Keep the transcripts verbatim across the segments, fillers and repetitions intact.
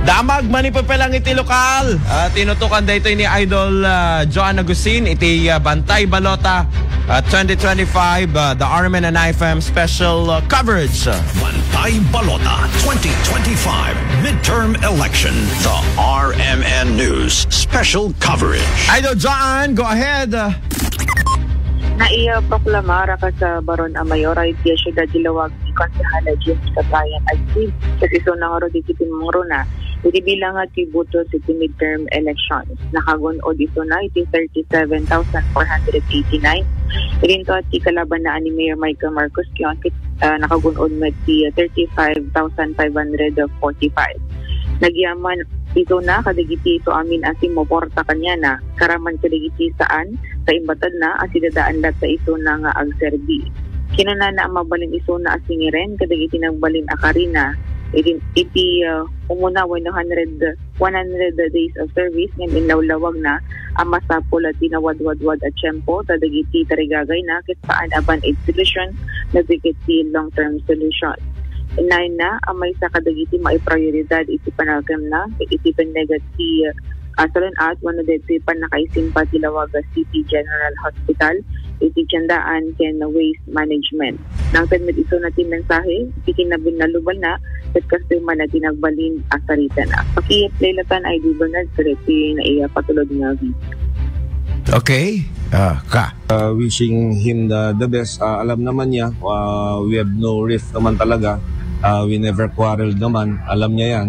Damag, manipupel lang iti lokal. Ah, tinutukan daytoy ni Idol, ah, Joan Agusin iti, ah, Bantay Balota, ah, twenty twenty-five, ah, the R M N and I F M special, ah, coverage. Bantay Balota twenty twenty-five midterm election. The R M N News special coverage. Idol Joan, go ahead. Naiproklamar a kas Baron a Mayor iti siudad ti Laoag ni Konsehal James Cabrayan Agsid, ket isuna ngarud iti pammungrona iti bilang ti botos iti midterm elections. Nakagun-od isuna iti thirty-seven thousand four hundred eighty-nine. Idinto ti kalabanna a ni Mayor Michael Marcos Kion, ket, ah, nakagun-od met ti thirty-five thousand five hundred forty-five. Nagyaman isuna kadagiti ito amin a simmuporta kaniana, karaman kadagiti saan sa imbatadna a sidadaan latta isuna nga agserbi. Kinunana a mabalin isuna a singiren kadagiti nagbalin a karina iti, iti, ah, umuna wenno hundred, one hundred days of service ngem inlawlawagna a masapul a ti nawadwadwad a tiempo ta dagiti tarigagayna ket saan a band-aid solution no di ket ti long-term solution. Inayna a maysa kadagiti maiprioridad iti panagkemna iti pannega ti, ah, salun-at wenno daytoy pannakaisimpa ti Laoag City General Hospital iti tiendaan ken waste management. Nangted met isuna ti mensahe iti kinabinnalubalna ket kastoy man a ti nagbalin a saritana. Paki-play latan, Idol Bernard, kadagiti naiya patulod nga video. Okay. Ah, ka. Uh, wishing him the, the best. Uh, alam naman niya, uh, we have no rift naman talaga. Uh, we never quarreled naman. Alam niya yan.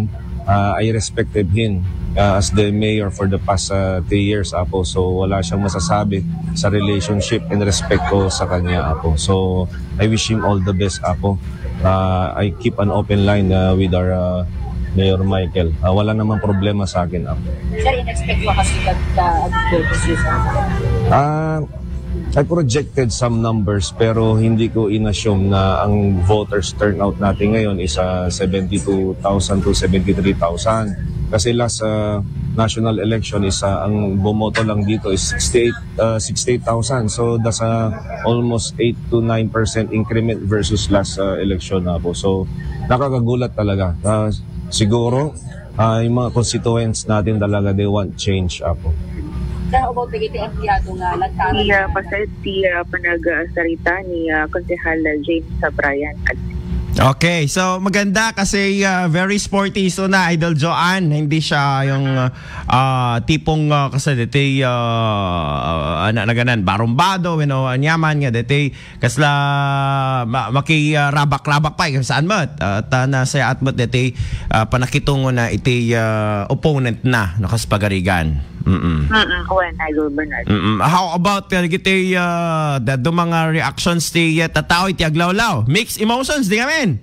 Uh, I respected him, uh, as the mayor for the past, uh, three years, Apo. So, wala siyang masasabi sa relationship and respect ko sa kanya, Apo. So, I wish him all the best, Apo. Uh, I keep an open line, uh, with our, uh, Mayor Michael. Uh, wala namang problema sa akin, Apo. Sir, in-expect mo kasi ka, ka, ang purposes, ah? Ah, I projected some numbers pero hindi ko in-assume na ang voters turnout natin ngayon is, ah, seventy-two thousand to seventy-three thousand. Kasi last, ah, national election is, ah, ang bumoto lang dito is sixty-eight, ah, sixty-eight thousand. So that's, ah, almost eight to nine percent increment versus last, ah, election, Apo. So nakakagulat talaga. Ah, siguro, ah, yung mga constituents natin talaga, they want change, Apo. Sir, about dagiti empleyado nga nagtarong Iya, na pasal ti, ah, panagsarita ni, ah, Konsehal James Sabrayan. Okay, so maganda kasi, ah, very sporty isuna, Idol Joan. Hindi siya yung, ah, tipong, ah, kasi dito, ah, anak na ganan, barumbado, you know, anyaman nga dito, kasla ma-, maki, ah, rabak-rabak pa, eh, saan met? At, ah, nasayaat met deti, ah, panakitungo na iti, ah, opponent na, no, kas pagarigan. Mm-mm. Mm-mm, kuwan, Idol Bernard. Mm-mm. How about, ah, dagiti, ah, da-, do mga reactions ti, ah, tattao iti aglawlaw? Mixed emotions, di ngamin?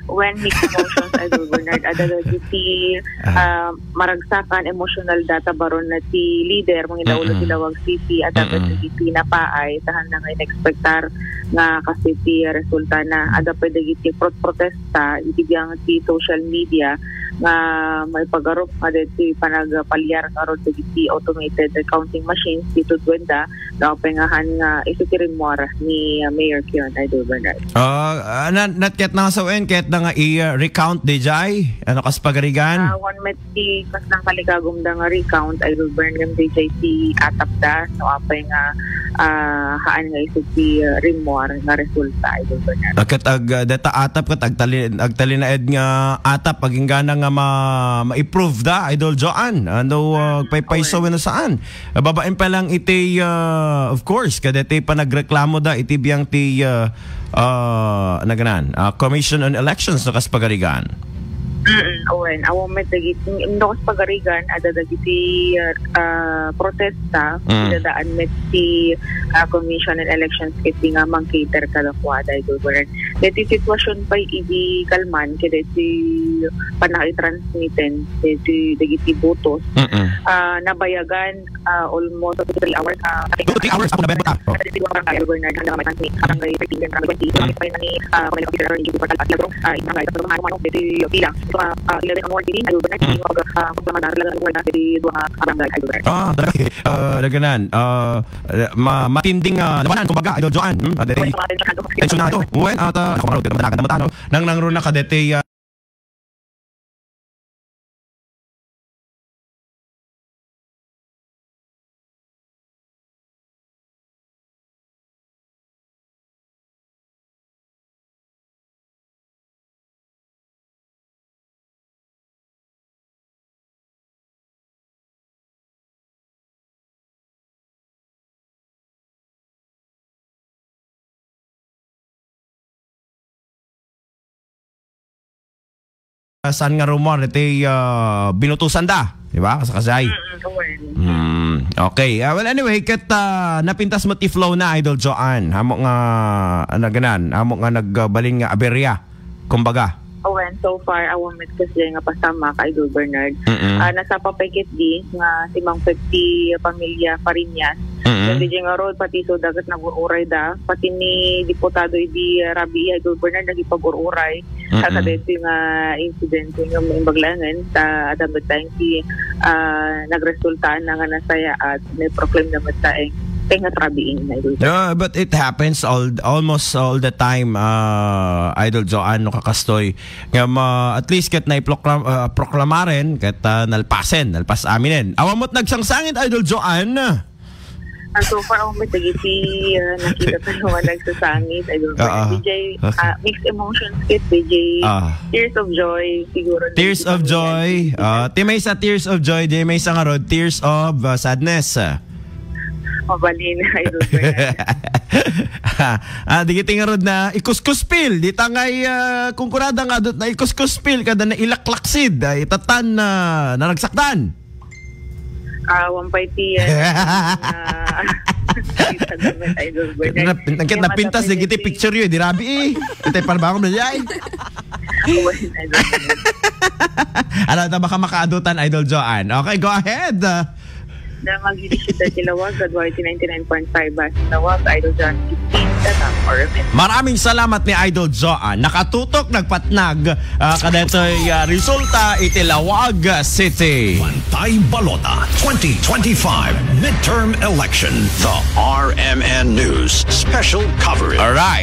When mixed emotions, Idol Bernard, adda dagiti, ah, maragsakan, emotional data, baron na ti leader, mangin-, mm-mm, ti Laoag City, adda, mm-mm, dagiti napaay, ta haanda nga inekspektar nga kastoy ti resulta na. Adda pay dagiti prot-, protesta, iti biang ti social media, nga maipagarup nga dagiti panagpaliar ngarud dagiti automated counting machines, ti tudtuenda, no, apay nga han nga isu ti rimmuar ni, uh, Mayor Kion, Idol Bernard. Ah, ah, na-, nat-, ket na nga sawen, ket na nga i-, uh, recount, dijay? Ano kas pagarigan? Ah, one met ti kas nang kalikagum da nga recount, Idol Bernard, ngem dijay ti atap da, no, apay nga, ah, haan nga isu ti, uh, rimmuar nga resulta, Idol Bernard. Ah, ket ag-, ah, deta atap, ket agtali-, agtalinaed nga atap, aginggana nga ma-, ma-approve da, Idol Joan. Ano, uh, paypayso wenno saan? Ah, babaen pa lang iti, ah, of course, kadeti panagreklamo da iti biang ti, ah, ah, naganan, ah, Commission on Elections no kas pagarigan. Mm, wen, awan met dagiti, no kas pagarigan, adda dagiti, ah, ah, protesta, mm, idadaan met ti, ah, Commission on Elections iti nga mangcater kadakuada, Idol Bernard. Deti sitwasyon pay idi kalman, kadeti panakitransmiten, deti dagiti botos, mm-mm, ah, nabayagan, ah, almost three hours, ah, two to three hours, ako na, Bernard, ah. Oh. Sa diwa barangay, Governor, handa nga maitan ni Barangay thirteen, Barangay twenty, mm, Barangay twenty, ah, Barangay Officer, Barangay Chief Portal, at Lagro, ah, Barangay Tagro, Mano, dito, Pila. So, ah, ah, eleven onward, din, Idol Bernard, mm, yung, ah, pagmamadalag, Governor, dito, ah, Barangay, Idol Bernard. Ah, talaga, eh. Ah, talaga nan. Ah, ma-, matinding, ah, labanan, kumbaga, Idol Joan. Hmm? Ah, dati, tensyonado. Tensyonado. Wen, at, ah, ako, Marod, kadamdanagan naman, ano? Nang, nang runa ka, dati, ah, ah, saan nga rumor iti, ah, binutusan da, di ba? Kasakasay. Mm, okay. Hmm, okay. Ah, well, anyway, ket, ah, napintas mo ti flow na, Idol Joanne. Amo nga, ano ganan, amo nga nagbalin nga aberya, kumbaga. Awan, so far, awan met kasdiay nga pasamak, Idol Bernard. Mm-mm. Ah, nasapa pay ketdi nga simangpet ti pamilya Fariñas. Mm-mm. Ket diay ngarud, pati isuda ket nagur-uray da. Pati ni Diputado idi, ah, rabii, Idol Bernard, nagipag-ur-uray. Mm-mm. Kadaytoy nga insidente nga maimbag laengen, ta adda met laeng ti, ah, nagresulta na nga nasayaat, naiproclaim na met laeng, kay nga rabiin, Idol Bernard. Yeah, but it happens all, almost all the time, ah, Idol Joanne, no, kakastoy. Ngem, ah, at least ket naiproklam-, ah, proklamaren, ket, ah, nalpasen, nalpas aminen. Awan mo't nagsangsangit, Idol Joanne? Ah, so far, awan met dagiti, ah, nakita tayo nga nagsasangit, Idol Bernard. Oo. D J, okay, ah, mixed emotions ket, D J. Ah. Tears of joy, siguro. Tears of joy. Ah, ti maysa tears of joy, di maysa ngarud, tears of, ah, sadness. Mabalin, Idol Bernard. Ah, di kiti ngarud na ikuskuspil. Di tangay, ah, kungkurada nga adut na ikuskuspil, kada na ilaklaksid, ay tatan na naragsakdan. Ah, wan pay ti, ah, ah, Idol Bernard. Nap-, nap-, napintas, di kiti picture yun, di rabii. Itay parbangon na yay. Wan, Idol Bernard. Ano, ta baka makaadutan, Idol Joanne. Okay, go ahead. Na mag-initiate ti lawag, Kadwa iti ninety-nine point five Bas Lawag, Idol John fifteen, Tatak, R M N. Maraming salamat ni Idol Joanne. Nakatutok, nagpatnag, ah, kadaytoy, ah, resulta iti Lawag City. Bantay Balota twenty twenty-five Midterm Election. The R M N News Special Coverage. Alright.